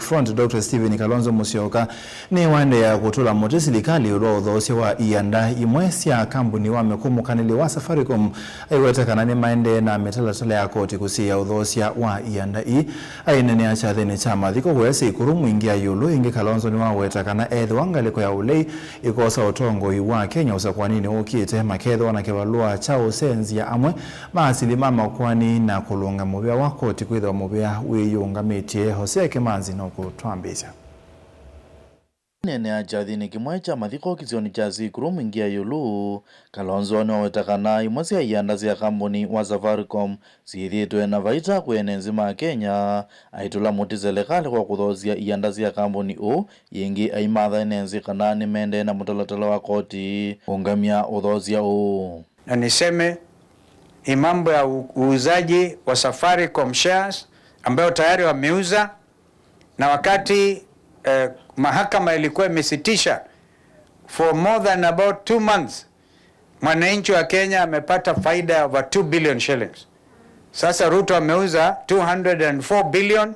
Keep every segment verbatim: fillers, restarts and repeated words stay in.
Front, Doctor Stephen Kalonzo Musyoka, nĩwaendeea kũtũla mũtĩ silikalĩ ĩũlũ wa ũthoosya wa ianda imwe sya kambuni wa mĩkũmũkanĩlyo wa Safaricom, aiweta kana nĩmaendee na mĩtalatala ya koti kũsiĩĩa ũthoosya wa ianda ii. Aineenea kyathĩnĩ kya mathiko kũya Saikuru Mwingi ya ĩũlũ, ĩngĩ Kalonzo nĩwaweta kana ethĩwa ngalĩko ya ũlei ĩkosa ũtongoi wa Kenya ũsakũaninĩ ũkĩte, makethĩwa na kĩvalũa kya ũsenzya amwe ma asili ma makoani na kũlũnga mũvĩa wa koti kwĩthĩwa mũvĩa wĩyĩũngamĩtye. Hosea Kĩmanzi nũkũtwambĩĩsya. Aineenea kyathĩnĩ kĩmwe kya mathiko kĩsionĩ kya Saikuru Mwingi ya ĩũlũ, Kalonzo nĩwaweta kana imwe sya ianda sya kambuni wa Safaricom syĩthĩĩtwe na vaita kwĩ ene nzĩ ma Kenya, aitũla mũtĩ selekalĩ kwa kũthoosya ianda sya kambuni ũũ, yĩngĩ aimatha ene nzĩ kana nĩmendee na mũtalatala wa koti kũũngamya ũthoosya ũũ. Na niseme, hii mambo ya u-, uuzaji wa Safaricom shares ambayo tayari wameuza, na wakati, eh, mahakama ilikuwa imesitisha for more than about two months, mwananchi wa Kenya amepata faida ya over two billion shillings. Sasa Ruto ameuza two hundred and four billion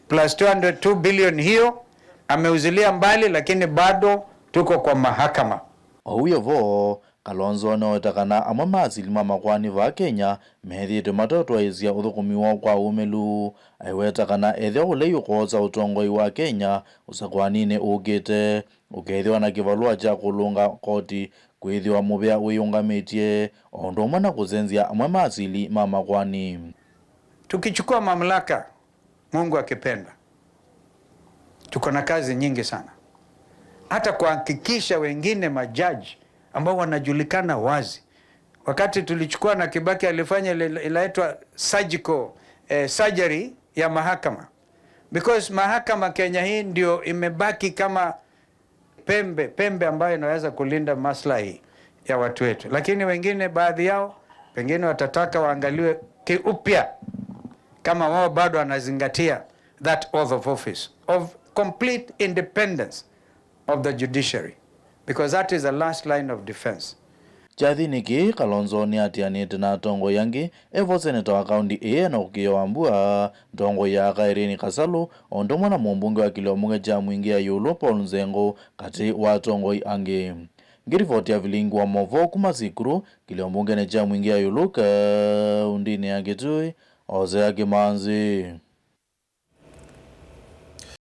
plus two hundred, two billion hiyo ameuzilia mbali, lakini bado tuko kwa mahakama. O wĩ o vo, Kalonzo nĩwaweta kana amwe ma asili ma makoani vaa Kenya methĩĩtwe matatwaĩĩsya ũthũkũmi woo kwa ũmĩlu. Aiweta kana ethĩwa ũlei ũkwosa ũtongoi wa Kenya ũsakũaninĩ ũkĩte, ũkethĩwa na kĩvalũa kya kũlũnga koti kwĩthĩwa mũvĩa wĩyũngamĩtye, o ũndũ ũmwe na kũsenzya amwe ma asili ma makoani. Tukichukua mamlaka, Mungu akipenda, tuko na kazi nyingi sana, hata kuhakikisha wengine majaji ambao wanajulikana wazi. Wakati tulichukua na Kibaki alifanya ile inaitwa surgical, eh, surgery ya mahakama, because mahakama Kenya hii ndio imebaki kama pembe, pembe ambayo inaweza kulinda maslahi ya watu wetu. Lakini wengine, baadhi yao, pengine watataka waangaliwe kiupya kama wao bado wanazingatia that oath of office, of complete independence of the judiciary, because that is the last line of defense. Kyathĩnĩ kĩĩ, Kalonzo nĩatĩanĩte na atongoi angĩ, e vo seneta wa kaũntĩ ĩĩ Enock Kĩyo Wambua, ntongoi ya aka Irene Kasalu, o ũndũ ũmwe na mũmbunge wa kĩlĩo mbunge kya Mwingi ya ĩũlũ Paul Nzengũ, katĩ wa atongoi angĩ. Ngĩrivoti ya vilingi wa maũvoo kuma Saikuru, kĩlĩo mbungenĩ kya Mwingi ya ĩũlũ, kaũntĩnĩ ya Kitui, Hosea Kĩmanzi.